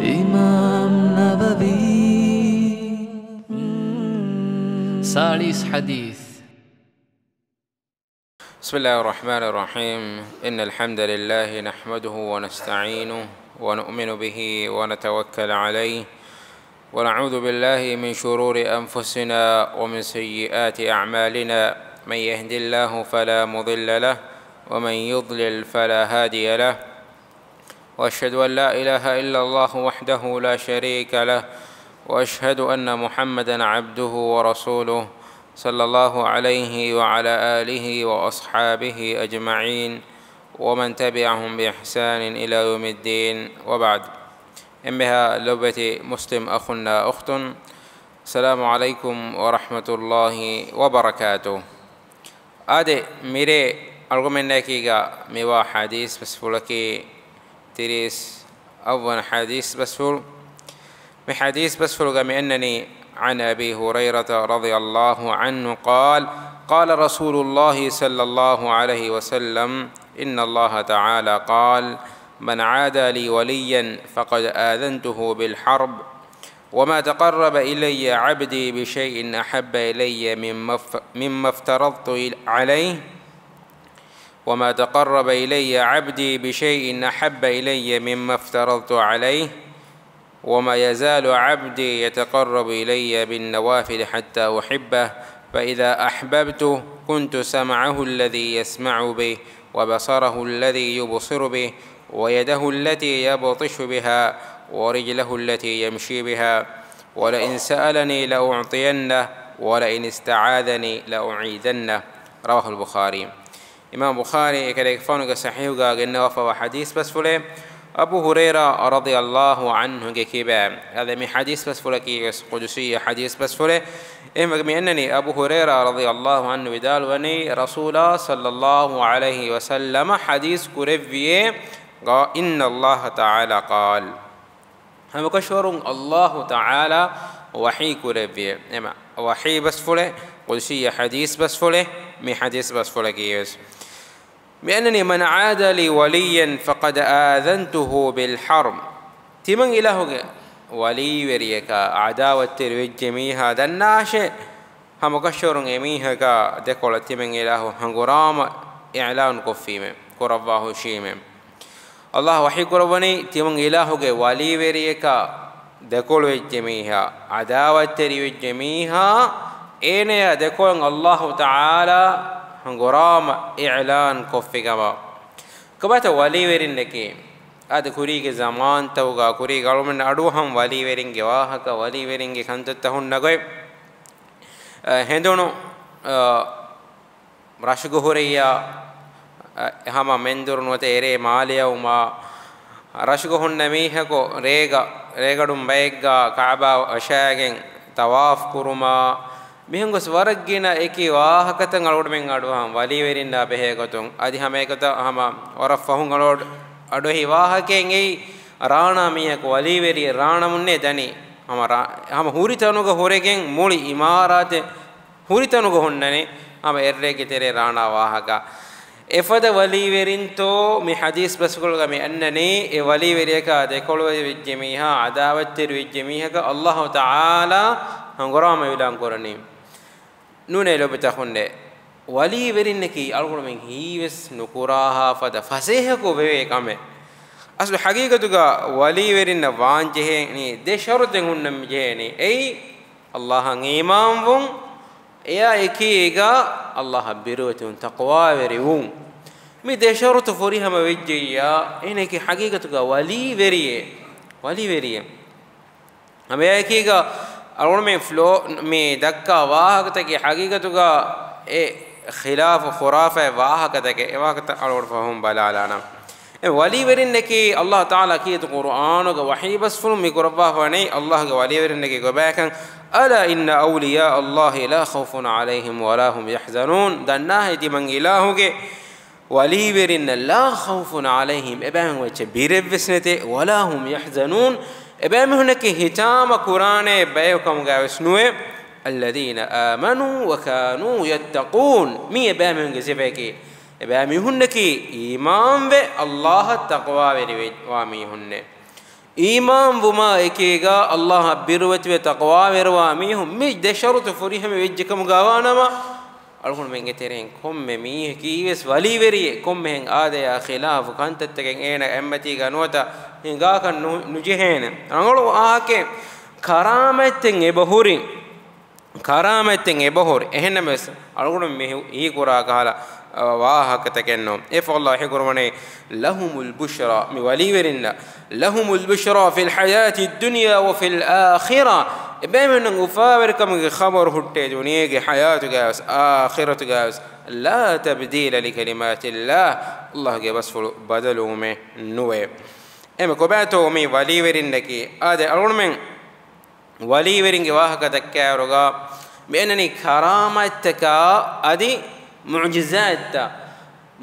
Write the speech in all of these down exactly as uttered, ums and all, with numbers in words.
އިމާމް ނަވަވީ. ސާޅީސް ޙަދީޘް. بسم الله الرحمن الرحيم. إن الحمد لله نحمده ونستعينه ونؤمن به ونتوكل عليه ونعوذ بالله من شرور أنفسنا ومن سيئات أعمالنا. من يهد الله فلا مضل له ومن يضلل فلا هادي له. وأشهد أن لا إله إلا الله وحده لا شريك له، وأشهد أن محمدا عبده ورسوله، صلى الله عليه وعلى آله وأصحابه أجمعين، ومن تبعهم بإحسان إلى يوم الدين، وبعد. އެންމެހާ ލޮބުވެތި މުސްލިމް އަޚުންނާ އުޚްތުން، السلام عليكم ورحمة الله وبركاته. އާދެ، މިރޭ އަޅުގަމެންނާއެކީގަ މިވާ ޙަދީޘް ބަސްފުޅަކީ ތިރީސް އަށްވަނަ ޙަދީޘް ބަސްފުޅު. މި ޙަދީޘް ބަސްފުޅުގަ މި އަންނަނީ، عن أبي هريرة رضي الله عنه قال، قال رسول الله صلى الله عليه وسلم، إن الله تعالى قال، من عادى لي وليا فقد آذنته بالحرب. وما تقرب إلي عبدي بشيء أحب إلي مما اف-، مما افترضت عليه، وما تقرب إلي عبدي بشيء أحب إلي مما افترضت عليه، وما يزال عبدي يتقرب إلي بالنوافل حتى أحبه، فإذا أحببته كنت سمعه الذي يسمع به، وبصره الذي يبصر به، ويده التي يبطش بها، ورجله التي يمشي بها، ولئن سألني لأعطينه، ولئن استعاذني لأعيذنه. رواه البخاري. އިމާމް ބުޚާރީ އެކަލޭގެފާނުގެ ޞަޙީޙުގަ ގެންނަވާފައިވާ ޙަދީޘް ބަސްފުޅެއް. އަބޫ ހުރައިރާ ރަޟިޔަﷲ ޢަންހުގެ ކިބައިން. އާދެ، މި ޙަދީޘް ބަސްފުޅަކީ ވެސް ޤުދުސީ ޙަދީޘް ބަސްފުޅެއް. އެހެންވެގެން މި އަންނަނީ އަބޫ ހުރައިރާ ރަޟިޔަﷲ ޢަންހު ވިދާޅުވަނީ، ރަސޫލާ ޞައްލަﷲ ޢަލައިހި ވަސައްލަމަ ޙަދީޘް ކުރެއްވިއޭ، إن الله تعالى قال. ހަމަކަށަވަރުން ﷲ ތަޢާލާ ވަޙީ ކުރެއްވިއޭ. އެމަ ވަޙީ ބަސްފުޅެއް، ޤުދުސީ ޙަދީޘް ބަސްފުޅެއް، މި ޙަދީޘް ބަސްފުޅަކީ ވެސް. މި އަންނަނީ، من عادى لي وليا فقد آذنته بالحرب. ތިމަން އިލާހުގެ ވަލީވެރިޔަކާ ޢަދާވަތްތެރި ވެއްޖެ މީހާ ދަންނާށޭ، ހަމަކަށަވަރުން އެމީހަކާ ދެކޮޅަށް ތިމަން އިލާހު ހަނގުރާމަ އިޢުލާން ކޮށްފީމޭ، ކުރައްވާ ހުށީމޭ. ﷲ ވަޙީ ކުރައްވަނީ، ތިމަން އިލާހުގެ ވަލީވެރިޔަކާ ދެކޮޅުވެއްޖެ މީހާ، ޢަދާވަތްތެރިވެއްޖެ މީހާ، އޭނަޔާ ދެކޮޅަށް ﷲ ތަޢާލާ ހަނގުރާމަ އިޢުލާން ކޮށްފި ކަމަށް. ކޮބާތަ ވަލީވެރިންނަކީ؟ އާދެ، ކުރީގެ ޒަމާންތަކުގަ، ކުރީގެ އަޅުމެން އަޑުއަހަން ވަލީވެރިންގެ ވާހަކަ، ވަލީވެރިންގެ ކަންތައްތައް ހުންނަ ގޮތް. އަ، ހެނދުނު، އަ، ރަށުގަ ހުރެއްޔާ، އަ، ހަމަ މެންދުރު ނުވަތަ އެރޭ މާލެއައުމާ، ރަށުގަ ހުންނަ މީހަކު ރޭގަ، ރޭގަޑުން ބައެއްގަ ކަޢުބާ ވަށާގެން ޠަވާފު ކުރުމާ، މިހެން ގޮސް ވަރަށް ގިނަ އެކި ވާހަކަތައް އަޅުގަނޑުމެން އަޑުއަހަން ވަލީވެރިންނާ ބެހޭ ގޮތުން. އަދި ހަމަ އެގޮތަށް ހަމަ ވަރަށް ފަހުން އަޅު-، އަޑުއެހި ވާހަކައެއް އެއީ، ރާނާ މީހަކު ވަލީވެރިއެއް ރާނަމުންނޭ ދަނީ. ހަމަ ރާ-، ހަމަ ހުރި ތަނުގަ ހުރެގެން މުޅި އިމާރާތެއް ހުރި ތަނުގަ ހުންނަނީ، ހަމަ އެއްރޭގެ ތެރޭ ރާނާ ވާހަކަ. އެފަދަ ވަލީވެރިންތޯ މި ޙަދީޘް ބަސްފުޅުގަ މި އަންނަނީ، އެ ވަލީވެރިޔަކާ ދެކޮޅުވެއްޖެ މީހާ، ޢަދާވަތްތެރިވެއްޖެ މީހަކަށް ﷲ ތަޢާލާ ހަނގުރާމަ އިޢުލާން ކުރަނީ. ނޫނޭ ލޯބިތަކުންނޭ، ވަލީވެރިންނަކީ އަޅުގަނޑުމެން ހީވެސް ނުކުރާހާ ފަދަ ފަސޭހަކޮށް ވެވޭ ކަމެއް. އަސްލު ޙަޤީޤަތުގަ ވަލީވެރިންނަށް ވާންޖެހޭނީ ދެ ޝަރުޠެއް ހުންނަން މިޖެހޭނީ. އެއީ، ﷲ އަށް އީމާންވުން، އެއާ އެކީގަ ﷲ އަށް ބިރުވެތިވުން، ތަޤްވާވެރިވުން. މި ދެ ޝަރުޠު ފުރިހަމަ ވެއްޖެއްޔާ، އޭނައަކީ ޙަޤީޤަތުގަ ވަލީވެރިއެއް، ވަލީވެރިއެއް. ހަމައެކީގަ އަޅުގަނޑުމެން ފްލޯ މި ދައްކާ ވާހަކަތަކެއް ޙަޤީޤަތުގަ އެ ޚިލާފު ޚުރާފާތް ވާހަކަތަކެއް، އެ ވާހަކަތައް އަޅުގަނޑު ފަހުން ބަލާލާނަން. އެ ވަލީވެރިންނަކީ ﷲ ތަޢާލާ ކީރިތި ޤުރުއާނުގަ ވަޙީ ބަސްފުޅުން މި ކުރައްވާފަވަނީ ﷲ ގެ ވަލީވެރިންނަކީ ކޮބާކަން. ألا إن أولياء الله لا خوف عليهم ولا هم يحزنون. ދަންނާހޭ ތިމަން އިލާހުގެ ވަލީވެރިންނަށް لا خوف عليهم، އެބައިމީހުން އެއްޗެއް ބިރެއްވެސް ނެތޭ، ولا هم يحزنون، އެބައިމީހުންނަކީ ހިތާމަ ކުރާނޭ ބަޔަކު ކަމުގައިވެސް ނުވޭ. الذين آمنوا وكانوا يتقون. މީ އެބައިމީހުންގެ ސިފައަކީ، އެބައިމީހުންނަކީ އީމާންވެ ﷲ އަށް ތަޤްވާވެރިވެ-، ވާ މީހުންނޭ. އީމާންވުމާ އެކީގަ ﷲ އަށް ބިރުވެތިވެ ތަޤްވާވެރިވާ މީހުން މި ދެ ޝަރުޠު ފުރިހަމަ ވެއްޖެކަމުގަ ވާނަމަ، އަޅުގަނޑުމެންގެ ތެރެއިން ކޮންމެ މީހަކީވެސް ވަލީވެރިއެއް، ކޮންމެހެން އާދަޔާ ޚިލާފު ކަންތައްތަކެއް އޭނަ އެއްމަތީގަ ނުވަތަ ހިނގާކަށް ނު-، ނުޖެހޭނެ. ރަނގަޅު އާކެ ކަރާމަތްތެއް އެބަހުރި. ކަރާމަތްތެއް އެބަހުރި. އެހެންނަމަވެސް، އަޅުގަނޑު މި ހީކުރާ ކަހަލަ، އަ، ވާހަކަތަކެއް ނޫން. އެފަ ﷲ ހީކުރަވަނީ، لهم البشرى، މި ވަލީވެރިންނަށް، لهم البشرى في الحياة الدنيا وفي الآخرة. އެބައިމީހުންނަށް އުފާވެރިކަމުގެ ޚަބަރު ހުއްޓޭ ދުނިޔޭގެ ޙަޔާތުގައިވެސް، އާޚިރަތުގައިވެސް. لا تبديل لكلمات الله. ﷲ ގެ ބަސްފުޅު ބަދަލުވުމެއް ނުވޭ. އެމެ ކޮބާތޯ މި ވަލީވެރިންނަކީ؟ އާދެ، އަޅުގަނޑުމެން ވަލީވެރިންގެ ވާހަކަ ދައްކާއިރުގަ، މި އެންނަނީ ކަރާމަތްތަކާ އަދި މުޢުޖިޒާތްތައް.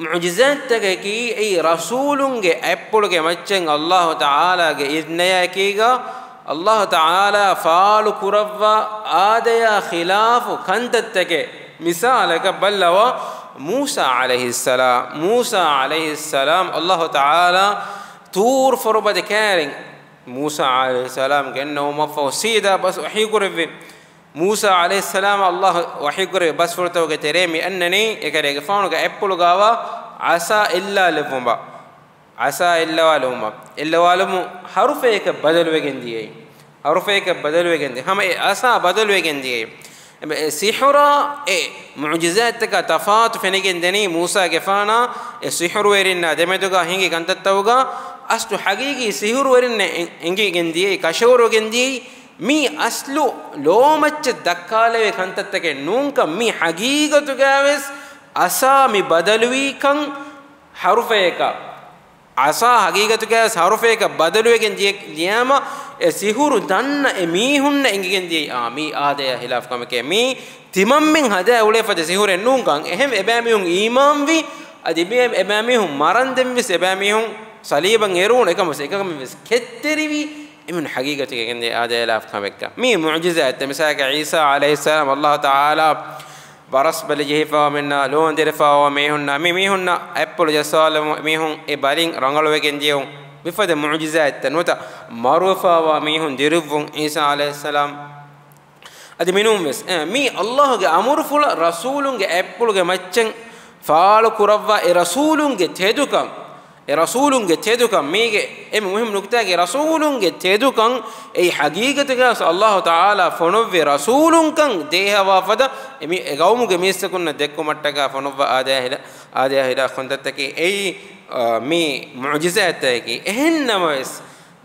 މުޢުޖިޒާތްތަކަކީ އެއީ ރަސޫލުންގެ އަތްޕުޅުގެ މައްޗަށް ﷲ ތަޢާލާގެ އިޛްނަޔާއެކީގަ، ﷲ ތަޢާލާ ފާޅު ކުރައްވާ އާދަޔާ ޚިލާފު ކަންތައްތަކެއް. މިސާލަކަށް ބައްލަވާ، މޫސާ ޢަލައިހިއްސަލާމް، މޫސާ ޢަލައިހިއްސަލާމް ﷲ ތަޢާލާ ޠޫރު ފޮރުބަދަ ކައިރިން މޫސާ ޢަލައިހިއްސަލާމް ގެންނެވުމަށްފަހު ސީދާ ބަސް ވަޙީކުރެއްވި. މޫސާ ޢަލައިހިއްސަލާމަށް ﷲ ވަޙީކުރެއްވި ބަސްފުޅުތަކުގެ ތެރޭ މި އަންނަނީ، އެކަލޭގެފާނުގެ އަތްޕުޅުގައިވާ ޢަޞާ އެއްލާލެއްވުމަށް. ޢަޞާ އެއްލަވާލުމަށް. އެއްލަވާލުމުން ޙަރުފެއް އެކަށް ބަދަލުވެގެން ދިޔައީ. ޙަރުފެއް އެކަށް ބަދަލުވެގެން ދިޔަ. ހަމަ އެ ޢަޞާ ބަދަލުވެގެން ދިޔައީ. އެ ސިޙުރާ އެ މުޢުޖިޒާތްތަކާ ތަފާތު ފެނިގެން ދެނީ މޫސާގެފާނާ އެ ސިޙުރުވެރިންނާ ދެމެދުގަ ހިނގި ކަންތައްތަކުގަ އަސްލު ޙަޤީޤީ ސިޙުރުވެރިންނެއް އެ-، އެނގިގެން ދިޔައީ، ކަށަވަރުވެގެން ދިޔައީ. މީ އަސްލު ލޯމައްޗަށް ދައްކާލެވޭ ކަންތައްތަކެއް ނޫންކަން، މީ ޙަޤީޤަތުގައިވެސް ޢަޞާ މި ބަދަލުވީކަން ޙަރުފެއް އެކަށް، ޢަޞާ ޙަޤީޤަތުގައިވެސް ޙަރުފެއް އެކަށް ބަދަލުވެގެން ދިޔަ-، ދިޔައިމަ އެ ސިޙުރު ދަންނަ އެ މީހުންނަށް އެނގިގެން ދިޔައީ، އާ، މީ އާދަޔާ ޚިލާފު ކަމެކޭ، މީ ތިމަންމެން ހަދާ އުޅޭ ފަދަ ސިޙުރެއް ނޫންކަން. އެހެން އެބައިމީހުން އީމާންވި، އަދި މި އެބައިމީހުން މަރަންދެންވެސް އެބައިމީހުން ޞަލީބަށް އެރުވުނު އެކަމަށް އެކަމެއްވެސް ކެތްތެރިވި. އެމީހުން ޙަޤީޤަތުގައި ގެންދިޔަ އާދަޔާ ޚިލާފު ކަމެއްގަ. މީ މުޢުޖިޒާތްތައް. މިސާލަކަށް ޢީސާ ޢަލައިހިއްސަލާމް ﷲ ތަޢާލާ ބަރަސް ބަލި ޖެހިފަވާ މީހުންނާ، ލޯން ދެރިފަވާ މީހުންނާ، މި މީހުންނަށް އަތްޕުޅު ޖައްސާލުމުން މީހުން އެ ބަލިން ރަނގަޅުވެގެން ދިޔައުން. މިފަދަ މުޢުޖިޒާތްތައް ނުވަތަ މަރުވެފަވާ މީހުން ދިރުއްވުން ޢީސާ ޢަލައިހިއްސަލާމް. އަދި މިނޫންވެސް، އެ، މީ ﷲ ގެ އަމުރުފުޅަށް ރަސޫލުންގެ އަތްޕުޅުގެ މައްޗަށް ފާޅު ކުރައްވާ އެ ރަސޫލުންގެ ތެދުކަން، އެ ރަސޫލުންގެ ތެދުކަން، މީގެ އެ މުހިއްމު ނުކުތާގެ ރަސޫލުންގެ ތެދުކަން، އެއީ ޙަޤީޤަތުގައި ވެސް ﷲ ތަޢާލާ ފޮނުއްވި ރަސޫލުންކަން ދޭހަވާ ފަދަ، އެ މި-، އެ ޤައުމުގެ މީސްތަކުންނަށް ދެއްކުމަށްޓަކާ ފޮނުއްވާ އާދަޔާ ޚިލާ-، އާދަޔާ ޚިލާފު ކަންތައްތަކީ އެއީ، އާ، މީ މުޢުޖިޒާތްތަކަކީ. އެހެންނަމަވެސް،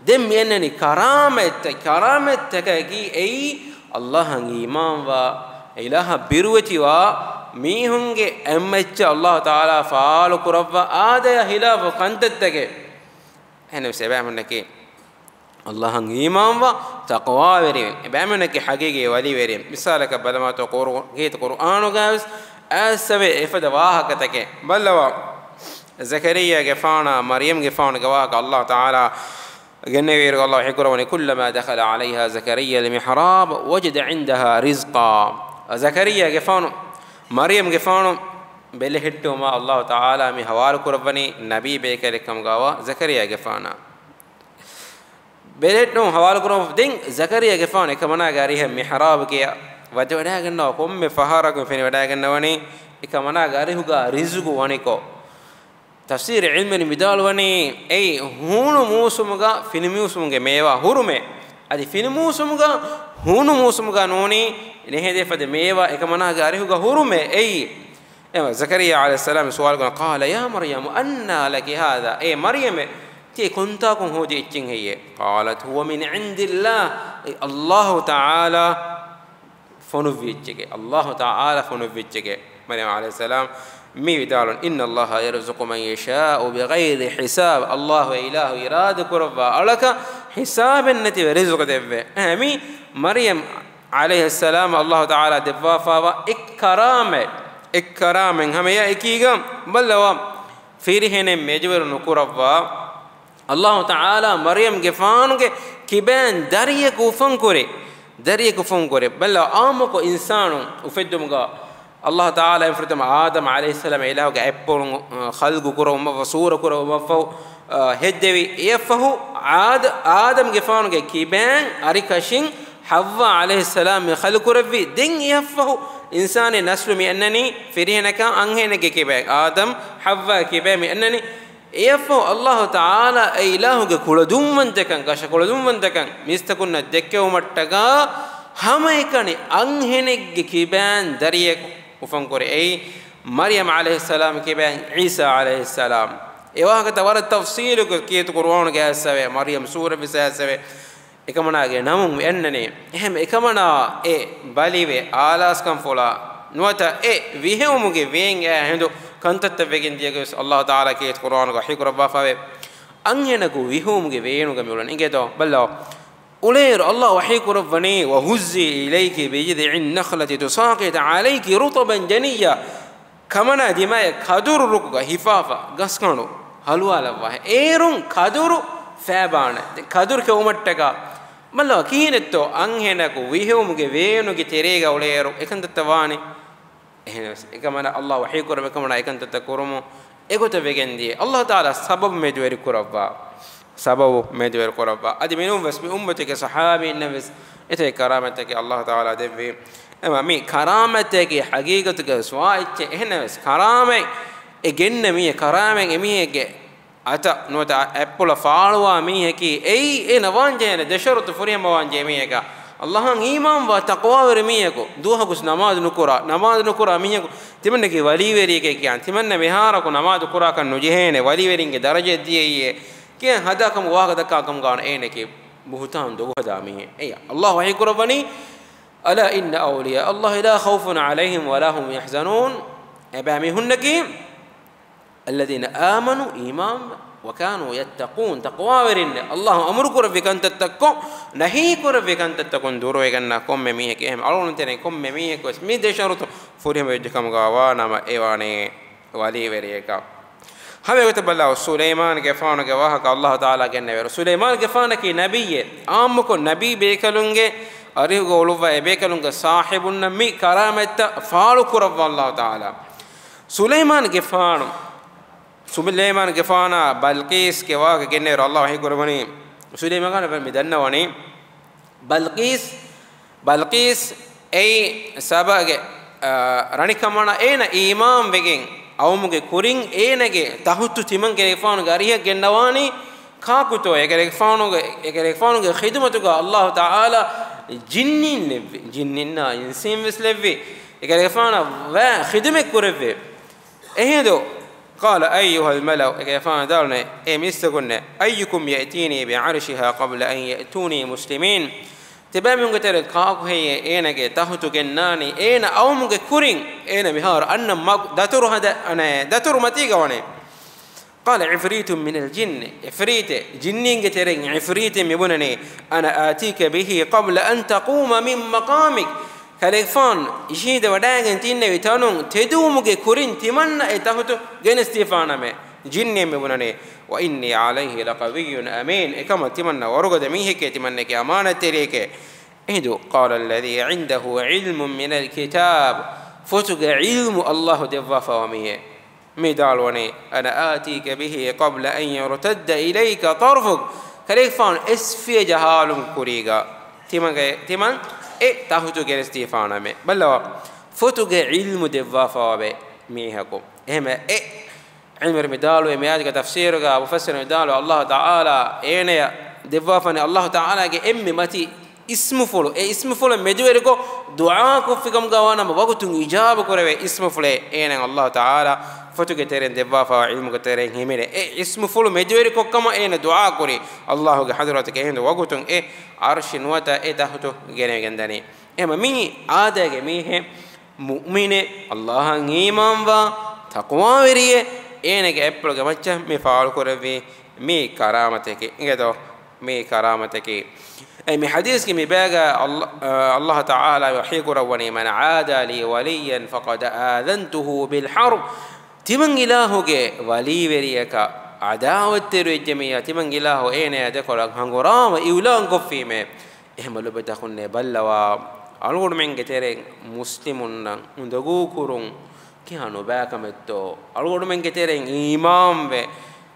ދެން މި އަންނަނީ ކަރާމަތްތައް، ކަރާމަތްތަކަކީ އެއީ ﷲ އަށް އީމާންވާ، އިލާހަށް ބިރުވެތިވާ މީހުންގެ އެއްމެއްޗަށް ﷲ ތަޢާލާ ފާޅު ކުރައްވާ އާދަޔާ ޚިލާފު ކަންތައްތަކެއް. އެހެންވެސް އެބައިމީހުންނަކީ ﷲ އަށް އީމާންވާ ތަޤްވާވެރިވެން، އެބައިމީހުންނަކީ ޙަޤީޤީ ވަލީވެރިން. މިސާލަކަށް ބަލަމާތޯ ޤުރު-، ކީރިތި ޤުރުއާނުގައިވެސް އައިސްފަވޭ އެފަދަ ވާހަކަތަކެއް. ބައްލަވާ، ޒަކަރިއްޔާގެފާނާ މަރްޔަމްގެފާނުގެ ވާހަކަ ﷲ ތަޢާލާ ގެންނެވިއިރު ﷲ ޙިކުރަވަނީ، كلما دخل عليها زكريا المحراب وجد عندها رزقا. ޒަކަރިއްޔާގެފާނު، މަރްޔަމްގެފާނު ބެލެހެއްޓުމާ ﷲ ތަޢާލާ މި ޙަވާލު ކުރައްވަނީ ނަބީ ބޭކަލެއްކަމުގައިވާ ޒަކަރިއްޔާގެފާނާ. ބެލެހެއްޓުމަށް ޙަވާލު ކުރަމުން ދެން ޒަކަރިއްޔާގެފާނު އެކަމަނާގެ އަރިހަށް މިޙްރާބުގެއަށް ވަދެވަޑައިގަންނަވާ ކޮންމެ ފަހަރަކު ފެނިވަޑައިގަންނަވަނީ އެކަމަނާގެ އަރިހުގަ ރިޒުގު ވަނިކޮށް. ތަފްސީރު ޢިލްމުވެރިން ވިދާޅުވަނީ، އެއީ ހޫނު މޫސުމުގަ ފިނިމޫސުމުގެ މޭވާ ހުރުމެއް. އަދި ފިނިމޫސުމުގަ ހޫނު މޫސުމުގަ ނޫނީ ނެހެދޭ ފަދަ މޭވާ އެކަމަނާގެ އަރިހުގަ ހުރުމެއް. އެއީ، އެ ޒަކަރިއްޔާ ޢަލައިހިއްސަލާމް ސުވާލު ކުރަން، قال يا مريم أنى لك هذا؟ އޭ މަރްޔަމޭ، ތި ކޮންތާކުން ހޯދި އެއްޗެއް ހެއްޔޭ؟ قالت هو من عند الله. އެ ﷲ ތަޢާލާ ފޮނުއްވި އެއްޗެކޭ، ﷲ ތަޢާލާ ފޮނުއްވި އެއްޗެކޭ. މަރްޔަމް ޢަލައިހިއްސަލާމް މި ވިދާޅުވި، إن الله يرزق من يشاء بغير حساب. ﷲ އެ އިލާހު އިރާދަ ކުރައްވާ އަޅަކަށް ހިސާބެއް ނެތިވެ ރިޒުޤު ދެއްވޭ. އެހެން މީ މަރްޔަމް ޢަލައިހިއްސަލާމަށް ﷲ ތަޢާލާ ދެއްވާފައިވާ އެއް ކަރާމަތް، އެއް ކަރާމަތް ހަމަ އެއާ އެކީގަ ބައްލަވާ، ފިރިހެނެއް މެދުވެރި ނުކުރައްވާ. ﷲ ތަޢާލާ މަރްޔަމްގެފާނުގެ ކިބައިން ދަރިޔަކު އުފަންކުރި، ދަރިޔަކު އުފަންކުރި. ބައްލަވާ، އާއްމުކޮށް އިންސާނުން އުފެއްދުމުގަ ﷲ ތަޢާލާ އެންފުރަތަމަ އާދަމް ޢަލައިހިއްސަލާމް އިލާހުގެ އަތްޕުޅުން، އަ، ޚަލްޤު ކުރައްވުމަށްފަހު، ސޫރަ ކުރައްވުމަށްފަހު، އަ، ހެއްދެވި. އެއަށްފަހު އާދ-، އާދަމްގެފާނުގެ ކިބައިން އަރިކަށިން ޙައްވާ ޢަލައިހިއްސަލާމް މި ޚަލްޤުކުރެއްވި. ދެން އެއަށްފަހު އިންސާނީ ނަސްލު މި އަންނަނީ ފިރިހެނަކާ އަންހެނެއްގެ ކިބައިން. އާދަމް ޙައްވާ ކިބައިން މި އަންނަނީ. އެއަށްފަހު ﷲ ތަޢާލާ އެ އިލާހުގެ ކުޅަދުންވަންތަކަން، ކަށަކުޅަދުންވަންތަކަން މީސްތަކުންނަށް ދެއްކެވުމަށްޓަކާ ހަމައެކަނި އަންހެނެއްގެ ކިބައިން ދަރިއެއް އުފަންކުރި. އެއީ މަރްޔަމް ޢަލައިހިއްސަލާމް ކިބައިން ޢީސާ ޢަލައިހިއްސަލާމް. އެ ވާހަކަތައް ވަރަށް ތަފްޞީލުކޮށް ކީރިތި ޤުރުއާނުގައި އައިސްފަވޭ، މަރްޔަމް ސޫރަ ވެސް އައިސްފަވޭ. އެކަމަނާގެ ނަމުން މި އަންނަނީ. އެހެން އެކަމަނާ އެ ބަލިވެ އާލާސްކަން ފުޅާ ނުވަތަ އެ ވިހެއުމުގެ ވޭން އެއާ ހިނދު ކަންތައްތައް ވެގެން ދިޔަގެ ވެސް ﷲ ތަޢާލާ ކީރިތި ޤުރުއާނުގަ ވަޙީ ކުރައްވާފަވޭ. އަންހެނަކު ވިހެއުމުގެ ވޭނުގަ މިއުޅެނީ. އިނގޭތޯ ބައްލަވާ. އުޅޭއިރު ﷲ ވަޙީ ކުރައްވަނީ، "وهزي إليك بجذع النخلة تساقط عليك رطبا جنيا." ކަމަނާ ދިމާޔަށް ކަދުރު ރުކުގަ ހިފާފަ ގަސްކަނޑު ހަލުވާލައްވާހެ. އޭރުން ކަދުރު ފައިބާނެ. ދެން ކަދުރު ކެއުމަށްޓަކާ ބައްލަވާ ކިހިނެއްތޯ އަންހެނަކު ވިހެއުމުގެ ވޭނުގެ ތެރޭގަ އުޅޭއިރު އެކަންތައްތައް ވާނީ. އެހެނަސް އެކަމަނާ ﷲ ވަޙީ ކުރައްވަނީ ކަމަނާ އެކަންތައްތައް ކުރުމުން. އެގޮތަށް ވެގެންދިޔަ ﷲ ތަޢާލާ ސަބަބު މެދުވެރި ކުރައްވާ. ސަބަބު މެދުވެރި ކުރައްވާ. އަދި މިނޫން ވެސް މި އުއްމަތުގެ ޞަޙާބީންނަށް ވެސް އެތައް ކަރާމަތްތަކެއް ﷲ ތަޢާލާ ދެއްވީ. އެމަ މި ކަރާމަތްތަކެއް ޙަޤީޤަތުގަ ވެސް ވާ އެއްޗެއް. އެހެންނަމަވެސް ކަރާމަތް އެ ގެންނަ މީހެއް، ކަރާމަތް އެ މީހެއްގެ އަތަށް ނުވަތަ އަތްޕުޅަށް ފާޅުވާ މީހަކީ އެއީ އޭނަ ވާންޖެހޭނެ ދެ ޝަރުޠު ފުރިހަމަވާންޖެހޭ މީހަކާ. ﷲ އަށް އީމާންވާ ތަޤްވާވެރި މީހަކު، ދުވަހަކުސް ނަމާދު ނުކުރާ، ނަމާދު ނުކުރާ މީހަކު ތިމަންނަކީ ވަލީވެރިއެކޭ ކިޔާން. ތިމަންނަ މިހާރަކު ނަމާދު ކުރާކަށް ނުޖެހޭނެ، ވަލީވެރިންގެ ދަރަޖައެއް ދިޔައީ ކިޔާން ހަދާކަމުގެ ވާހަކަ ދައްކާ ކަމުގަ އޭނައަކީ ބުހުތާން ދޮގުހަދާ މީހެއް. އެއްޔާ، ﷲ ވަޙީ ކުރައްވަނީ، "ألا إن أولياء الله لا خوف عليهم ولا هم يحزنون." އެބައިމީހުންނަކީ الذين آمنوا، އީމާންވެ، وكانوا يتقون، ތަޤްވާވެރިންނެއް، ﷲ އަމުރުކުރެއްވި ކަންތައްތަކުން، ނަހީކުރެއްވި ކަންތައްތަކުން ދުރުވެގަންނަ ކޮންމެ މީހެކޭ. އެހެން އަޅުގަނޑުމެން ތެރެއިން ކޮންމެ މީހަކު ވެސް މި ދެ ޝަރުޠު ފުރިހަމަވެއްޖެ ކަމުގަ ވާނަމަ އެ ވާނީ ވަލީވެރިއަކަށް. ހަމަ އެގޮތަށް ބަލާ، ސުލައިމާންގެފާނުގެ ވާހަކަ ﷲ ތަޢާލާ ގެންނެވިއިރު، ސުލައިމާންގެފާނަކީ ނަބިއްޔެއް. އާއްމުކޮށް ނަބީ ބޭކަލުންގެ އަރިހުގަ އުޅުއްވާ އެ ބޭކަލުންގެ ސާހިބުންނަށް މި ކަރާމަތްތައް ފާޅުކުރައްވާ ﷲ ތަޢާލާ. ސުލައިމާންގެފާނު، ސުލައިމާންގެފާނާ ބަލްޤީސްގެ ވާހަކަ ގެންނެވިއިރު، ﷲ ވަޙީ ކުރައްވަނީ، ސުލައިމާން މި ދަންނަވަނީ، ބަލްޤީސް، ބަލްޤީސް އެއީ ސަބަގެ، އާ، ރަނިކަމަނާ އޭނަ އީމާންވެގެން އައުމުގެ ކުރިން އޭނަގެ ތަހުތު ތިމަން ކަލޭގެފާނުގެ އަރިހަށް ގެންނަވާނީ ކާކުތޯ؟ އެކަލޭގެފާނުގެ، އެކަލޭގެފާނުގެ ޚިދުމަތުގަ ﷲ ތަޢާލާ ޖިންނީން ލެއްވި، ޖިންނިންނާ އިންސީން ވެސް ލެއްވި، އެކަލޭގެފާނަށް ވަ ޚިދުމަތް ކުރެއްވި. އެހިނދު، قال أيها الملأ، އެކަލޭގެފާނު ވިދާޅުވި، އޭ މީސްތަކުންނޭ، أيكم يأتيني بعرشها قبل أن يأتوني مسلمين؟ ތިބޭމީހުންގެ ތެރެއިން ކާކު ހެއްޔޭ އޭނަގެ ތަހުތު ގެންނާނީ އޭނަ އައުމުގެ ކުރިން އޭނަ މިހާރު އަންނަ މަގު ދަތުރު ހަދަ، އަނެއް، ދަތުރު މަތީގަ ވަނީ؟ قال عفريت من الجن، ޢިފްރީތެއް، ޖިންނީންގެ ތެރެއިން ޢިފްރީތެއް މި ބުނަނީ، أنا آتيك به قبل أن تقوم من مقامك. ކަލޭގެފާނު އިށީނދެ ވަޑައިގެން ތިންނެވި ތަނުން ތެދުވުމުގެ ކުރިން ތިމަންނަ އެ ތަހުތު ގެނެސްދީފާނަމޭ. ޖިންނިއެއް މި ބުނަނީ، وإني عليه لقوي أمين، އެކަމަށް ތިމަންނަ ވަރުގަދަ މީހެކޭ، ތިމަންނަކީ އަމާނަތްތެރިއެކޭ. އެހިނދު، قال الذي عنده علم من الكتاب، ފޮތުގެ ޢިލްމު ﷲ ދެއްވާފަވާ މީހެއް. މި ވިދާޅުވަނީ، أنا آتيك به قبل أن يرتد إليك طرفك، ކަލޭގެފާނު އެސްފިޔަ ޖަހާލުމުގެ ކުރީގަ ތިމަގެ، ތިމަން އެ ތަހުތު ގެނެސްދީފާނަމޭ. ބައްލަވާ، ފޮތުގެ ޢިލްމު ދެއްވާފަވާ މީހަކު. އެހެމެ އެ ޢިލްމުވެރިން ވިދާޅުވި މި އާޔަތުގެ ތަފްސީރުގަ މުފައްސިރުން ވިދާޅުވި، ﷲ ތަޢާލާ އޭނަޔަށް ދެއްވާފަނި ﷲ ތަޢާލާގެ އެންމެ މަތީ އިސްމުފުޅު، އެ އިސްމުފުޅެއް މެދުވެރިކޮށް ދުޢާކޮށްފިކަމުގަ ވާނަމަ ވަގުތުން އިޖާބަ ކުރެވޭ އިސްމުފުޅެއް އޭނައަށް ﷲ ތަޢާލާ ފޮތުގެ ތެރެއިން ދެއްވާފައިވާ ޢިލްމުގެ ތެރެއިން ހިމެނޭ. އެ އިސްމުފުޅު މެދުވެރިކޮށްކަމަށް އޭނަ ދުޢާކުރި ﷲގެ ޙަޟްރަތުގަ. އެހިނދު ވަގުތުން އެ ޢަރްޝި ނުވަތަ އެ ތަހުތު ގެނެވިގެންދަނީ. އެހެމަ މީ އާދައިގެ މީހެއް، މުއުމިނެއް، ﷲ އަށް އީމާންވާ، ތަޤްވާވެރިއެއް، އޭނަގެ އަތްޕުޅުގެ މައްޗަށް މި ފާޅުކުރެއްވީ މީ ކަރާމަތެކޭ. އިނގޭތޯ؟ މީ ކަރާމަތަކީ. އެ މި ޙަދީޘްގެ މި ބަޔަކަށް ﷲ، ﷲ ތަޢާލާ ވަޙީ ކުރައްވަނީ، من عادى لي وليا فقد آذنته بالحرب. ތިމަން އިލާހުގެ ވަލީވެރިޔަކަށް ޢަދާވަތްތެރިވެއްޖެ މީހާ، ތިމަން އިލާހު އޭނަޔާ ދެކޮޅަށް ހަނގުރާމަ އިޢުލާންކޮށްފީމޭ. އެހެމަ ލޮބުވެތި އަޚުންނޭ ބައްލަވާ، އަޅުގަނޑުމެންގެ ތެރެއިން މުސްލިމުންނަށް އުނދަގޫކުރުން ކިހާ ނުބައިކަމެއްތޯ؟ އަޅުގަނޑުމެންގެ ތެރެއިން އީމާންވެ،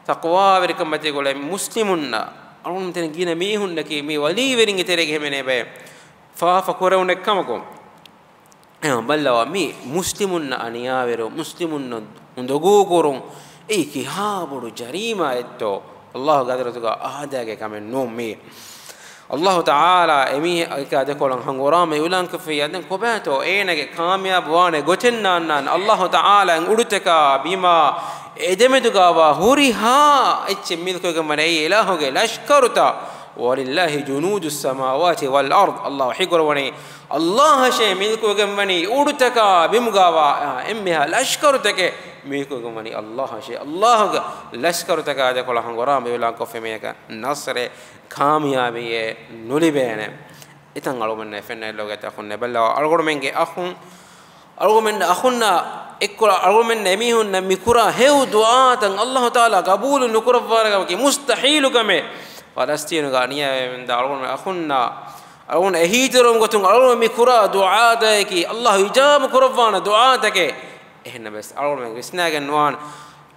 ތަޤްވާވެރިކަން މަތީގަ އުޅޭ މުސްލިމުންނަށް އަޅުގަނޑުމެން ތެރެ ގިނަ މީހުންނަކީ މި ވަލީވެރިންގެ ތެރޭގަ ހިމެނޭ ބައެއް ފާފަ ކުރެވުނެއް ކަމަކު. އެހެން ބައްލަވާ، މި މުސްލިމުންނަށް އަނިޔާވެރި، މުސްލިމުންނަށް އުނދަގޫ ކުރުން، އެއީ ކިހާ ބޮޑު ޖަރީމާއެއްތޯ؟ އައްލާހުގެ ޙަޟްރަތުގަ އާދައިގެ ކަމެއް ނޫން މީ. އައްލާހު ތަޢާލާ އެމީހަކާ ދެކޮޅަށް ހަނގުރާމަ އިޢުލާންކޮށްފިއްޔާ، ދެން ކޮބާތޯ އޭނާގެ ކާމިޔާބު ވާނެ ގޮތެއް ނާންނާން؟ އައްލާހު ތަޢާލާ އުޑުތަކާ ބިމާ އެދެމެދުގާވާ ހުރިހާ އެއްޗެއް މިލްކުވެގެން ވަނީ އެއީ އިލާހުގެ ލަޝްކަރުތައް. وَلِلَّهِ جُنُودُ السَّمَاوَاتِ وَالْأَرْضِ. އައްލާހު ވަޙީކުރައްވަނީ، އައްލާހަށޭ މިލްކުވެގެންވަނީ އުޑުތަކާ ބިމުގާވާ އެންމެހާ ލަޝްކަރުތަކެއް މިލްކުވެގެންވަނީ އައްލާހަށޭ. އައްލާހުގެ ލަޝްކަރުތަކާ ދެކޮޅަށް ހަނގުރާމަ އިޢުލާންކޮށްފި މީހަކަށް ނަޞްރެއް ކާމިޔާބީއެއް ނުލިބޭނެ. އެތަން އަޅުގަނޑަށް ފެންނަ ލޯގެތަ އަޚުންނޭ ބައްލަވާ. އަޅުގަނޑުމެންގެ އަޚުން، އަޅުގަނޑުމެން އަޚުންނާ އެއްކޮޅަށް އަޅުގަނޑުމެން އެމީހުންނަށް މި ކުރާ ހެޔޮ ދުޢާތައް އައްލާހު ތަޢާލާ ގަބޫލު ނުކުރައްވާނެ ކަމަކީ މުސްތަޙީލު ކަމެއް. ފަލަސްޠީނުގަ އަނިޔާވެގެންދާ އަޅުގަނޑުމެން އަޚުންނާ އަޅުގަނޑު އެހީތެރިވުން ގޮތުން އަޅުގަނޑު މި ކުރާ ދުޢާތަކަކީ އައްލާހު އިޖާބަ ކުރައްވާނެ ދުޢާތަކެއް. އެހެންނަމަވެސް އަޅުގަނޑުމެން ވިސްނާގެން ނުވާނެ،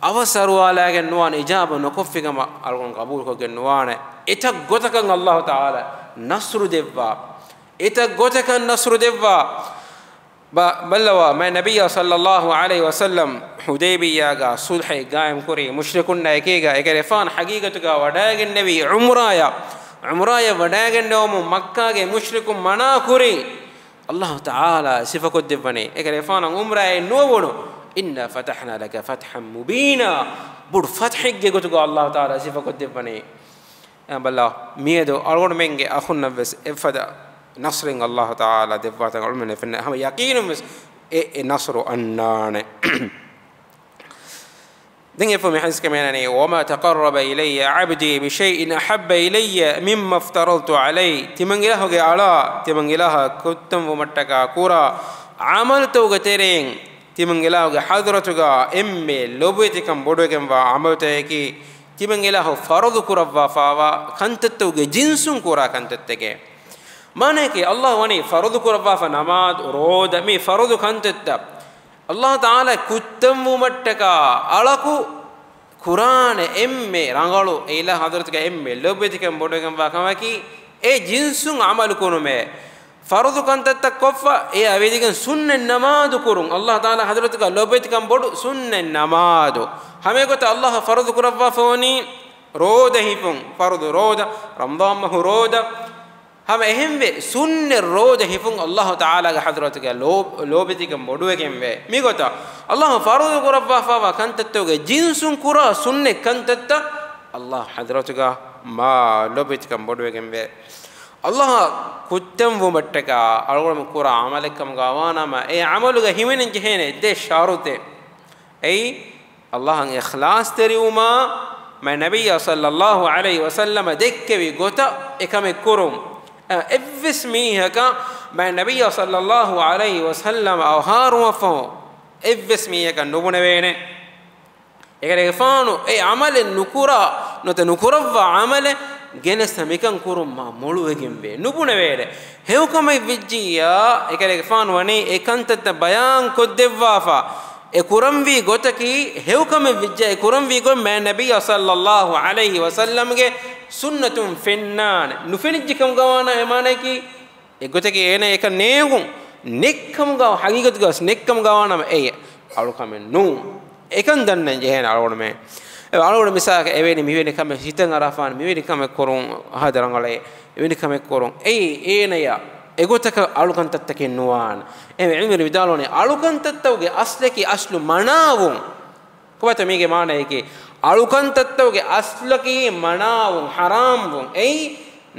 އަވަސް އަރުވާލާގެން ނުވާނެ، އިޖާބަ ނުކޮށްފި ކަމަށް އަޅުގަނޑު ގަބޫލުކޮށްގެން ނުވާނެ. އެތައް ގޮތަކަށް އައްލާހު ތަޢާލާ ނަޞްރު ދެއްވާ، އެތައް ގޮތަކަށް ނަޞްރު ދެއްވާ. ބަ-، ބައްލަވާ، މާތް ނަބިއްޔާ ޞައްލައްލާހު ޢަލައިހި ވަސައްލަމް ޙުދައިބިއްޔާގަ ޞުލްޙައެއް ޤާއިމް ކުރީ މުޝްރިކުންނާ އެކީގަ، އެކަލޭގެފާނު ޙަޤީޤަތުގަ ވަޑައިގެންނެވީ ޢުމްރާއަށް. ޢުމްރާއަށް ވަޑައިގެންނެވުމުން މައްކާގެ މުޝްރިކުން މަނާ ކުރީ. އައްލާހު ތަޢާލާ ސިފަކޮށްދެއްވަނީ، އެކަލޭގެފާނަށް ޢުމްރާއެއް ނުވެވުނު، إِنَّا فَتَحْنَا لَكَ فَتْحًا مُّبِينًا. ބޮޑު ފަތްޙެއްގެ ގޮތުގަ އައްލާހު ތަޢާލާ ސިފަކޮށްދެއްވަނީ. އެ ބައްލަވާ، މިއަދު އަޅުގަނޑުމެންގެ އަޚުންނަށްވެސް އެފަދަ ނަޞްރެއް އައްލާހު ތަޢާލާ ދެއްވާތަން އަޅުގަނޑުމެން ފެންނަ ހަމަ ޔަޤީނުންވެސް އެ، އެ ނަޞްރު އަންނާނެ. ދެން އެފަދަ މި ޙަދީޘްގަ މިއަންނަނީ، وَمَا تَقَرَّبَ إِلَيَّ عَبْدِي بِشَيْءٍ أَحَبَّ إِلَيَّ مِمَّا افْتَرَضْتُ عَلَيْهِ. ތިމަން އިލާހުގެ އަޅާ، ތިމަން އިލާހަށް ކުއްތަންވުމަށްޓަކާ ކުރާ ޢަމަލުތަކުގެ ތެރެއިން ތިމަން އިލާހުގެ ޙަޟްރަތުގަ އެންމެ ލޮބުވެތިކަން ބޮޑުވެގެންވާ ޢަމަލުތަކަކީ، ތިމަން އިލާހު ފަރުޟު ކުރައްވާފާވާ ކަންތައްތަކުގެ ޖިންސުން ކުރާ ކަންތައްތަކެއް. މާނަޔަކީ، އައްލާހު ވަނީ ފަރުޟު ކުރައްވާފަ ނަމާދު، ރޯދަ، މި ފަރުޟު ކަންތައްތައް. އައްލާހު ތަޢާލާ ކުއްތަންވުމަށްޓަކާ އަޅަކު ކުރާނެ އެންމެ ރަނގަޅު، އެ އިލާހު ޙަޟްރަތުގަ އެންމެ ލޮބުވެތިކަން ބޮޑުވެގެންވާ ކަމަކީ، އެ ޖިންސުން ޢަމަލު ކުރުމޭ. ފަރުޟު ކަންތައްތައް ކޮށްފަ، އެއާ ވެދިގެން ސުންނަތް ނަމާދު ކުރުން. އައްލާހު ތަޢާލާ ޙަޟްރަތުގަ ލޮބުވެތިކަން ބޮޑު ސުންނަތް ނަމާދު. ހަމައެގޮތަށް އައްލާހު ފަރުޟު ކުރައްވާފަ ވަނީ ރޯދަ ހިފުން، ފަރުޟު ރޯދަ، ރަމަޟާން މަހު ރޯދަ. ހަމަ އެހެންވެ، ސުންނަތް ރޯދަ ހިފުން އައްލާހު ތަޢާލާގެ ޙަޟްރަތުގަ ލޯ-، ލޯބިތިކަން ބޮޑުވެގެންވޭ. މިގޮތަށް އައްލާހު ފަރުޟު ކުރައްވާފައިވާ ކަންތައްތަކުގެ ޖިންސުން ކުރާ ސުންނަތް ކަންތައްތައް އައްލާހު ޙަޟްރަތުގަ މާ ލޯބިތިކަން ބޮޑުވެގެންވޭ. އައްލާހަށް ކުއްތަންވުމަށްޓަކާ އަޅުގަނޑުމެން ކުރާ ޢަމަލެއްކަމުގަ ވާނަމަ، އެ ޢަމަލުގަ ހިމެނެން ޖެހޭނެ ދެ ޝަރުޠެއް. އެއީ، އައްލާހަށް އިޚްލާޞްތެރިވުމާ، މާތް ނަބިއްޔާ ޞައްލައްލާހު ޢަލައިހި ވަސައްލަމަ ދެއްކެވި ގޮތަށް އެކަމެއް ކުރުން. އަ، އެއްވެސް މީހަކަށް މާތް ނަބިއްޔާ ޞައްލައްލާހު ޢަލައިހި ވަސައްލަމަ އަވަހާރުވުމަށްފަހު އެއްވެސް މީހަކަށް ނުބުނެވޭނެ. އެކަލޭގެފާނު އެ ޢަމަލެއް ނުކުރާ، ނުވަތަ ނުކުރައްވާ ޢަމަލެއް ގެނެސް މިކަން ކުރުން މާ މޮޅުވެގެންވޭ. ނުބުނެވޭނެ. ހެޔޮކަމެއް ވެއްޖިއްޔާ، އެކަލޭގެފާނު ވަނީ އެ ކަންތައްތައް ބަޔާން ކޮށްދެއްވާފަ. އެ ކުރަންވީ ގޮތަކީ، ހެޔޮކަމެއް ވެއްޖެ އެ ކުރަންވީ ގޮތް މާތް ނަބިއްޔާ ޞައްލައްލާހު ޢަލައިހި ވަސައްލަމްގެ ސުންނަތުން ފެންނާނެ. ނުފެނިއްޖެ ކަމުގަ ވާނަމަ އެ މާނަޔަކީ، އެގޮތަކީ އޭނަ އެކަން ނޭނގުން، ނެތްކަމުގަ، ޙަޤީޤަތުގަ ނެތްކަމުގަ ވާނަމަ އެއީ އަޅުކަމެއް ނޫން. އެކަން ދަންނަން ޖެހޭނެ އަޅުގަނޑުމެން. އެ އަޅުގަނޑު މިސާލަކަށް އެވެނި މިވެނި ކަމެއް ހިތަށް އަރާފާނެ، މިވެނި ކަމެއް ކުރުން ހާދަ ރަނގަޅޭ، އެވެނި ކަމެއް ކުރުން. އެއީ އޭނަޔަށް އެގޮތަކަށް އަޅުކަންތައްތަކެއް ނުވާނެ. އެހެންވެ ޢިލްމުވެރިން ވިދާޅުވަނީ އަޅުކަންތައްތަކުގެ އަސްލަކީ އަސްލު މަނާވުން. ކޮބާތޯ މީގެ މާނަޔަކީ؟ އަޅުކަންތައްތަކުގެ އަސްލަކީ މަނާވުން، ޙަރާމްވުން. އެއީ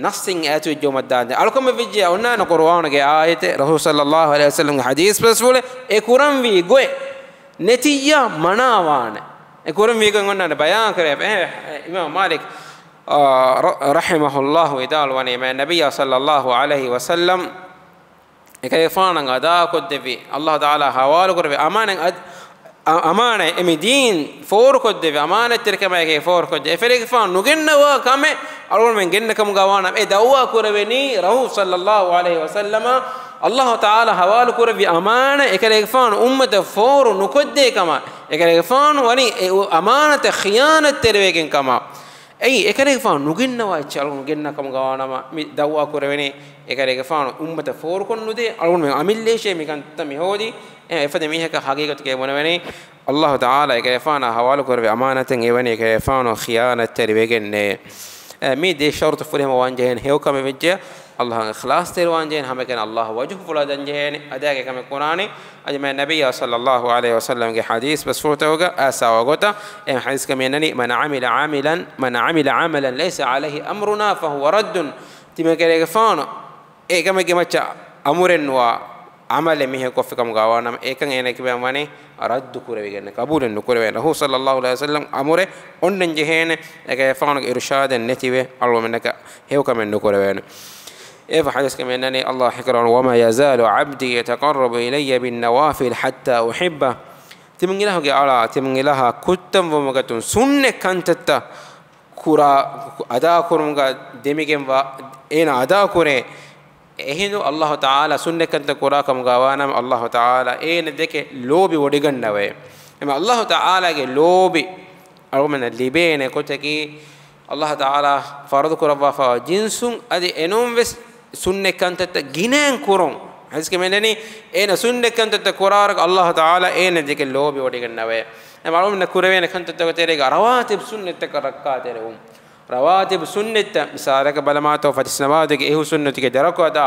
ނައްޞިން އައިތުވެއްޖެއުމަށްދާންދެން. އަޅުކަމެއް ވެއްޖެ އޮންނާނެ ޤުރުއާނުގެ އާޔަތެއް، ރަސޫލު ޞައްލައްލާހު ޢަލައިހި ވަސައްލަމްގެ ޙަދީޘް ބަސްފުޅެއް، އެ ކުރަންވީ ގޮތް ނެތިއްޔާ މަނާވާނެ. އެ ކުރަންވީ ގޮތް އޮންނާނެ ބަޔާން ކުރެވިފަ. އެހެން އިމާމް މާލިކް، އާ، ރަ-، ރަޙިމަހުﷲ ވިދާޅުވަނީ މާތް ނަބިއްޔާ ޞައްލައްލާހު ޢަލައިހި ވަސައްލަމް އެކަލޭގެފާނަށް އަދާކޮށްދެއްވި، ﷲ ތަޢާލާ ޙަވާލުކުރެއްވި އަމާނަތް އަދް-، އަ-، އަމާނަތް، އެ މި ދީން ފޯރުކޮށްދެއްވި އަމާނަތްތެރިކަމާއެކީ ފޯރުކޮށްދެއްވި. އެކަލޭގެފާނު ނުގެންނަވާ ކަމެއް އަޅުގަނޑުމެން ގެންނަ ކަމުގަ ވާނަމަ، އެ ދަޢުވާ ކުރެވެނީ ރަސޫލު ޞައްލައްލާހު ޢަލައިހި ވަސައްލަމަށް ﷲ ތަޢާލާ ޙަވާލުކުރެއްވި އަމާނަތް އެކަލޭގެފާނު އުއްމަތަށް ފޯރު ނުކޮށްދޭ ކަމަށް، އެކަލޭގެފާނު ވަނީ އެ އު-، އަމާނަތަށް ޚިޔާނަތްތެރިވެގެން ކަމަށް. އެއީ، އެކަލޭގެފާނު ނުގެންނަވާ އެއްޗެއް އަޅުގަނޑު ގެންނާ ކަމުގަ ވާނަމަ، މި ދައުވާ ކުރެވެނީ އެކަލޭގެފާނު އުއްމަތަށް ފޯރުކޮށް ނުދޭ، އަޅުގަނޑުމެން އަމިއްލައިށޭ މިކަންތައް މި ހޯދީ. އެ، އެފަދަ މީހަކަށް ހަގީގަތުގައި ބުނެވެނީ، އައްލާހު ތަޢާލާ އެކަލޭގެފާނާ ހަވާލު ކުރެވޭ އަމާނަތެއް އެވަނީ އެކަލޭގެފާނު ޚިޔާނަތްތެރި ވެގެންނޭ. އެ، މި ދެ ޝަރުޠު ފުރިހަމަ ވާން ޖެހޭނެ ހެޔޮކަމެއް ވެއްޖެ، އައްލާހަށް އިޚްލާޞްތެރިވާން ޖެހޭނެ، ހަމައެކަނި އައްލާހަށް ވަޖުހުފުޅަށް ދަން ޖެހޭނެ، އަދާގެ ކަމެއް ކުރާނީ. އަދި މާތް ނަބިއްޔާ ޞައްލައްލާހު ޢަލައިހި ވަސައްލަމްގެ ޙަދީޘް ބަސްފުޅުތަކުގަ އައިސާވާ ގޮތަށް، އެ ޙަދީޘްގަ މިއަންނަނީ، من عمل عملا، من عمل عملا ليس عليه أمرنا فهو رد. ތިމަން ކަލޭގެފާނު އެކަމެއްގެ މައްޗަށް އަމުރެއް ނުވާ ޢަމަލެއް މީހަކު ކޮށްފި ކަމުގަ ވާނަމަ، އެކަން އޭނަ ކިބައިން ވަނީ ރައްދު ކުރެވިގެން، ޤަބޫލެއް ނުކުރެވޭނެ. ރަސޫލު ޞައްލައްލާހު ޢަލައިހި ވަސައްލަމް އަމުރެއް އޮންނަން ޖެހޭނެ، އެކަލޭގެފާނުގެ އިރުޝާދެއް ނެތިވެ، އަޅުގަނޑުމެންނަކަށް ހެޔޮކަމެއް ނުކުރެވޭނެ. އެ ޙަދީޘްގަ މިއަންނަނީ، އައްލާހު ޙަދީޘް ކުރަނީ، وما يزال عبدي يتقرب إلي بالنوافل حتى أحبه. ތިމަން އިލާހުގެ އަޅާ، ތިމަން އިލާހާ ކުއްތަންވުމުގަތުން ސުންނަތް ކަންތައްތައް ކުރާ، އަދާކުރުމުގަ ދެމިގެންވާ، އޭނަ އަދާކުރޭ. އެހިނދު އައްލާހު ތަޢާލާ ސުންނަތް ކަންތައް ކުރާ ކަމުގަ ވާނަމަ، އައްލާހު ތަޢާލާ އޭނަ ދެކެ ލޯބި ވޮޑިގަންނަވައޭ. އެމަ އައްލާހު ތަޢާލާގެ ލޯބި އަޅުގަނޑަށް ލިބޭނެ ގޮތަކީ، އައްލާހު ތަޢާލާ ފަރުޟު ކުރައްވާފައިވާ ޖިންސުން އަދި އެނޫން ވެސް ސުންނަތް ކަންތައްތައް ގިނައިން ކުރުން. ޙަދީޘްގަ މިއަންނަނީ، އޭނަ ސުންނަތް ކަންތައްތައް ކުރާއިރު އައްލާހު ތަޢާލާ އޭނަ ދެކެ ލޯބި ވޮޑިގަންނަވައޭ. އެމަ އަޅުގަނޑު ކުރެވޭނެ ކަންތައްތަކުގެ ތެރޭގަ ރަވާތިބު ސުންނަތްތަކަށް ރައްކާތެރިވުން. ރަވާތިބު ސުންނަތްތައް، މިސާލަކަށް ބަލަމާތޯ، ފަތިސް ނަމާދުގެ އިހު ސުންނަތުގެ ދެ ރަކުޢަތާ،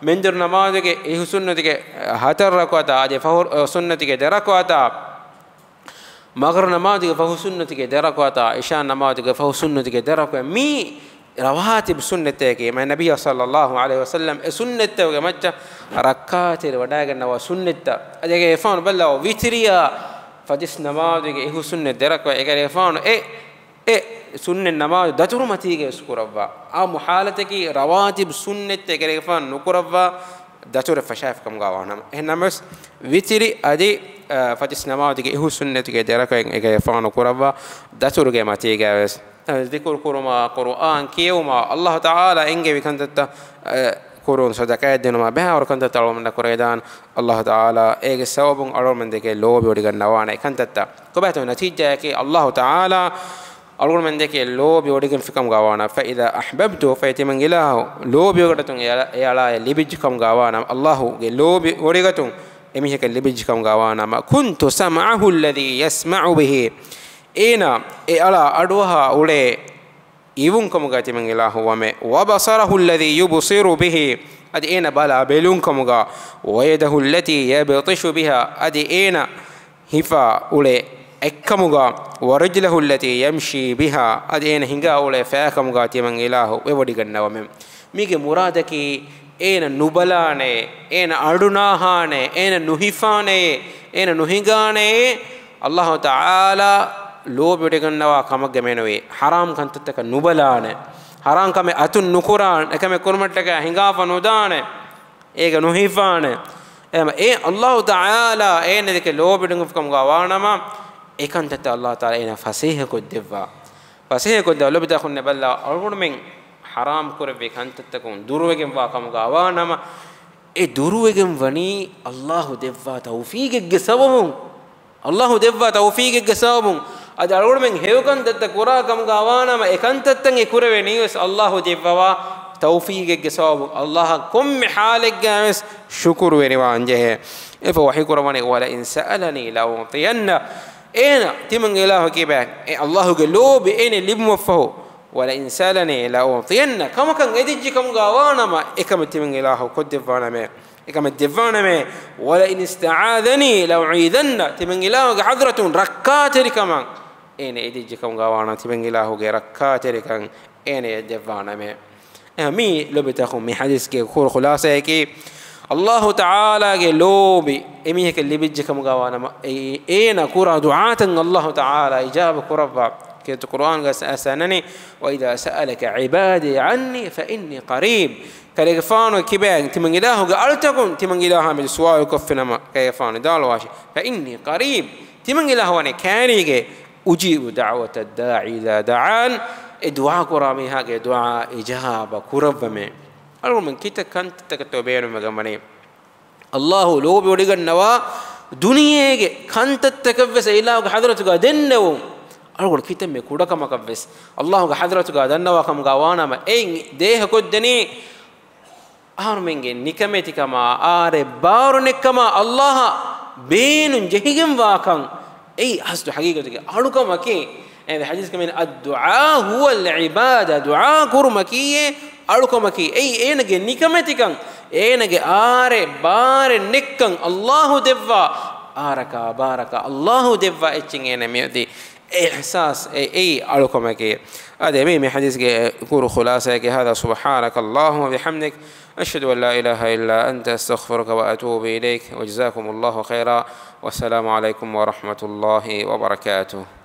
މެންދުރު ނަމާދުގެ އިހު ސުންނަތުގެ ހަތަރު ރަކުޢަތާ، އަދި ފަހުރު ސުންނަތުގެ ދެ ރަކުޢަތާ، މަޣްރިބު ނަމާދުގެ ފަހު ސުންނަތުގެ ދެ ރަކުޢަތާ، އިޝާ ނަމާދުގެ ފަހު ސުންނަތުގެ ދެ ރަކުޢަތާ، މީ ރަވާތިބު ސުންނަތްތަކެއް. މާތް ނަބިއްޔާ ޞައްލައްލާހު ޢަލައިހި ވަސައްލަމް އެ ސުންނަތްތަކުގެ މައްޗަށް ރައްކާތެރި ވަޑައިގަންނަވާ ސުންނަތްތައް. އަދި އޭގެ ފާނު ބައްލަވާ ވިތިރިއާ، ފަތިސް ނަމާދުގެ އިހު ސުންނަތް ދެ ރަކުޢަތާ، އޭގެ ފާނު އެ އެ ސުންނަތް ނަމާދު ދަތުރު މަތީގަ ވެސް ކުރައްވާ. އާ މު ޙާލަތަކީ ރަވާތިބު ސުންނަތްތައް އެކަލޭގެފާނު ނުކުރައްވާ، ދަތުރެއް ފަށާފި ކަމުގަ ވާނަމަ. އެހެންނަމަވެސް ވިތިރި އަދި، އަ، ފަތިސް ނަމާދުގެ އިހު ސުންނަތުގެ ދެ ރަކުޢަތް އެކަލޭގެފާނު ކުރައްވާ، ދަތުރުގެ މަތީގަ ވެސް. އަ، ޒިކުރު ކުރުމާ، ޤުރުއާން ކިޔެވުމާ، އައްލާހު ތަޢާލާ އެންގެވި ކަންތައްތައް، އަ، ކުރުން، ޞަދަޤާތް ދިނުމާ ބެހޭ ހުރި ކަންތައްތައް އަޅުގަނޑުމެންނަށް ކުރެވިދާނެ. އައްލާހު ތަޢާލާ އޭގެ ސަބަބުން އަޅުގަނޑުމެން ދެކެ ލޯބިވޮޑިގަންނަވާނެ ކަންތައްތައް. ކޮބާތޯ ނަތީޖާއަކީ؟ އައްލާހު ތަޢާލާ އަޅުގަނޑުމެން ދެކެ ލޯބިވޮޑިގެންފި ކަމުގަ ވާނަމަ، فإذا أحببته، ފަހެ ތިމަން އިލާހު ލޯބިވެގަތުން އެ އަޅާ، އެ އަޅާއަށް ލިބިއްޖެ ކަމުގަ ވާނަމަ، އައްލާހުގެ ލޯބިވޮޑިގަތުން އެމީހަކަށް ލިބިއްޖެ ކަމުގަ ވާނަމަ، كنت سمعه الذي يسمع به، އޭނަ އެ އަޅާ އަޑުއަހާ އުޅޭ އިވުން ކަމުގަ ތިމަން އިލާހު ވަމޭ، وبصره الذي يبصر به، އަދި އޭނަ ބަލާ ބެލުން ކަމުގަ، ويده التي يبطش بها، އަދި އޭނަ ހިފާ އުޅޭ އެއްކަމުގަ، ورجله التي يمشي بها، އަދި އޭނަ ހިނގާ އުޅޭ ފައި ކަމުގަ ތިމަން އިލާހު ވެވޮޑިގަންނަވަމޭ. މީގެ މުރާދަކީ އޭނަ ނުބަލާނެ، އޭނަ އަޑުނާހާނެ، އޭނަ ނުހިފާނެ، އޭނަ ނުހިނގާނެ، އައްލާހު ތަޢާލާ ލޯބިވޮޑިގަންނަވާ ކަމެއްގެ މެނުވީ. ޙަރާމް ކަންތައްތަކަށް ނުބަލާނެ، ޙަރާމް ކަމެއް އަތުން ނުކުރާނެ، އެކަމެއް ކުރުމަށްޓަކައި ހިނގާފަ ނުދާނެ، އޭގަ ނުހިފާނެ. އެހެން އެ އައްލާހު ތަޢާލާ އޭނަ ދެކެ ލޯބިވޮޑިގަންފި ކަމުގަ ވާނަމަ، އެ ކަންތައްތައް އައްލާހު ތަޢާލާ އޭނަ ފަސޭހަކޮށްދެއްވާ. ފަސޭހަކޮށްދާ. ލޮބުވެތި އަޚުންނޭ ބައްލަވާ، އަޅުގަނޑުމެން ޙަރާމް ކުރެއްވި ކަންތައްތަކުން ދުރުވެގެންވާ ކަމުގަ ވާނަމަ، އެ ދުރުވެގެން ވަނީ އައްލާހު ދެއްވާ ތައުފީގެއްގެ ސަބަބުން. އައްލާހު ދެއްވާ ތައުފީގެއްގެ ސަބަބުން. އަދި އަޅުގަނޑުމެން ހެޔޮކަންތައްތައް ކުރާ ކަމުގަ ވާނަމަ، އެ ކަންތައްތައް އެ ކުރެވެނީ ވެސް އައްލާހު ދެއްވަވާ ތައުފީގެއްގެ ސަބަބުން. އައްލާހަށް ކޮންމެ ޙާލެއްގަ ވެސް ޝުކުރުވެރިވާން ޖެހޭ. އެފަ ވަޙީ ކުރައްވަނީ، ولئن سألني لأعطينه. އޭނަ ތިމަން އިލާހު ކިބައިން އެ އައްލާހުގެ ލޯބި އޭނަ ލިބުމަށްފަހު، ولئن سألني لأعطينه، ކަމަކަށް އެދިއްޖެ ކަމުގަ ވާނަމަ، އެކަމެއް ތިމަން އިލާހު ކޮށްދެއްވާނަމޭ، އެކަމެއް ދެއްވާނަމޭ. ولئن استعاذني لأعيذنه، ތިމަން އިލާހުގެ ޙަޟްރަތުން ރައްކާތެރިކަމަށް އޭނަ އެދިއްޖެ ކަމުގަ ވާނަމަ، ތިމަން އިލާހުގެ ރައްކާތެރިކަން އޭނަ ދެއްވާނަމޭ. އެހެން މީ ލޮބުވެތި އަޚުން މި ޙަދީޘްގެ ކުރު ޚުލާޞާއަކީ، އައްލާހު ތަޢާލާގެ ލޯބި އެމީހަކަށް ލިބިއްޖެ ކަމުގަ ވާނަމަ، އެ، އޭނަ ކުރާ ދުޢާތައް އައްލާހު ތަޢާލާ އިޖާބަ ކުރައްވާ. ކީރިތި ޤުރުއާންގަ އައިސް އަންނަނީ، وإذا سألك عبادي عني فإني قريب. ކަލޭގެފާނު ކިބައިން ތިމަން އިލާހުގެ އަޅުތަކުން ތިމަން އިލާހާ މެދު ސުވާލު ކޮށްފިނަމަ، ކަލޭގެފާނު ވިދާޅުވާށި، فإني قريب، ތިމަން އިލާހު ވަނީ ކައިރީގަ، أجيب دعوة الداع إذا دعان، އެ ދުޢާ ކުރާ މީހާގެ ދުޢާ އިޖާބަ ކުރައްވަމޭ. އަޅުގަނޑުމެން ކިތައް ކަންތައްތަކަށްތޯ ބޭނުންވެގެން ވަނީ؟ އައްލާހު ލޯބިވޮޑިގަންނަވާ ދުނިޔޭގެ ކަންތައްތަކަށްވެސް އެ އިލާހުގެ ޙަޟްރަތުގަ ދެންނެވުން. އަޅުގަނޑު ކިތަންމެ ކުޑަކަމަކަށްވެސް ﷲގެ ޙަޟްރަތުގަ ދަންނަވާ ކަމުގަ ވާނަމަ، އެއިން ދޭހަކޮށްދެނީ އަހަރުމެންގެ ނިކަމެތިކަމާ، އާރެއް ބާރު ނެއްކަމާ ﷲއަށް ބޭނުން ޖެހިގެންވާކަން. އެއީ އަސްލު ޙަޤީޤަތުގެ އަޅުކަމަކީ. އެ ޙަދީޘްގަ މިއިން، "الدعاء هو العبادة." ދުޢާ ކުރުމަކީއޭ އަޅުކަމަކީ. އެއީ އޭނަގެ ނިކަމެތިކަން، އޭނަގެ އާރެއް ބާރެއް ނެއްކަން ﷲ ދެއްވާ، އާރަކާ ބާރަކާ ﷲ ދެއްވާ އެއްޗެއް އޭނަ މިއޮތީ. އިޙްސާސް އެ، އެއީ އަޅުކަމެކޭ. އާދެ، މި، މި ޙަދީޘްގެ ކުރު ޚުލާޞާއެކޭ. هذا، سبحانك اللهم وبحمدك، أشهد أن لا إله إلا أنت، أستغفرك وأتوب إليك. وجزاكم الله خيرا. والسلام عليكم ورحمة الله وبركاته.